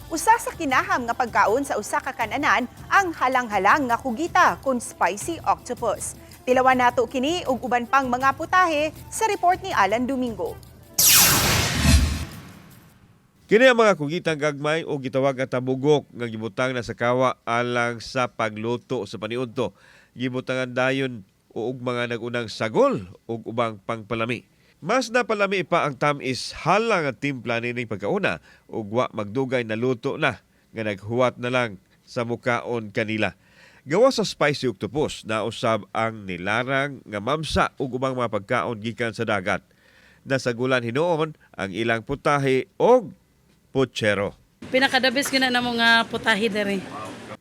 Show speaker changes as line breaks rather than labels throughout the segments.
Usa sa kinaham nga pagkaon sa usa ka kananan ang halang-halang nga kugita kon spicy octopus. Tilawan nato kini ug uban pang mga putahe sa report ni Alan Domingo.
Kini ang mga kugitang gagmay o gitawag nga tabugok nga gibutang na sa kawa alang sa pagluto sa paniudto. Gibutangan dayon og mga nagunang sagol ug ubang pangpalami. Mas napalami pa ang tamis halang nga timpla nining pagkauna ug wa magdugay na luto na nga naghuwat na lang sa mukaon kanila. Gawas sa spicy octopus, nausab ang nilarang nga mamsa ug ubang mga pagkaon gikan sa dagat. Nasagulan hinuon ang ilang putahe og putsero.
Pinaka-the best gina na mga putahe diri.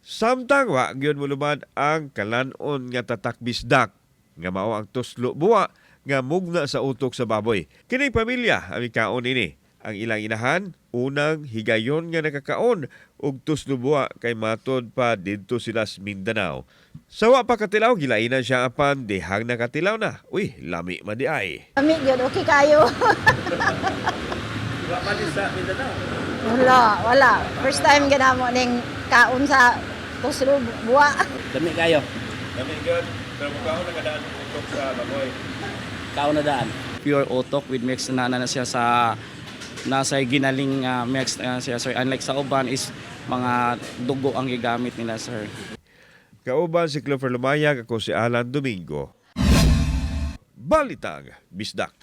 Samtang wa gyud molubad ang kalanon nga tatak bisdak nga mao ang tuslo buwa nga mugna sa utok sa baboy. Kining pamilya ang mikaon ini. Ang ilang inahan, unang higayon nga nakakaon og tuslo buwa kay matod pa didto sila sa Mindanao. Sa wa pa katilaw, gilainan siya apan dihang nakatilaw na. Uy, lami man di ay.
Lami gyud, okay kayo.
Wa pa din sa Mindanao.
Wala, wala. First time gina mo ning kaon sa tuslo buwa.
Dami kayo.
Lami gyud, pero mukaon nakadaan utok sa baboy.
Kaon na daan.
Pure utok with mix na na siya sa nasa ginaling mix na siya, sir. Unlike sa uban is mga dugo ang gigamit nila, sir.
Kauban si Clover Lumayag, ako si Alan Domingo. Balitang Bisdak.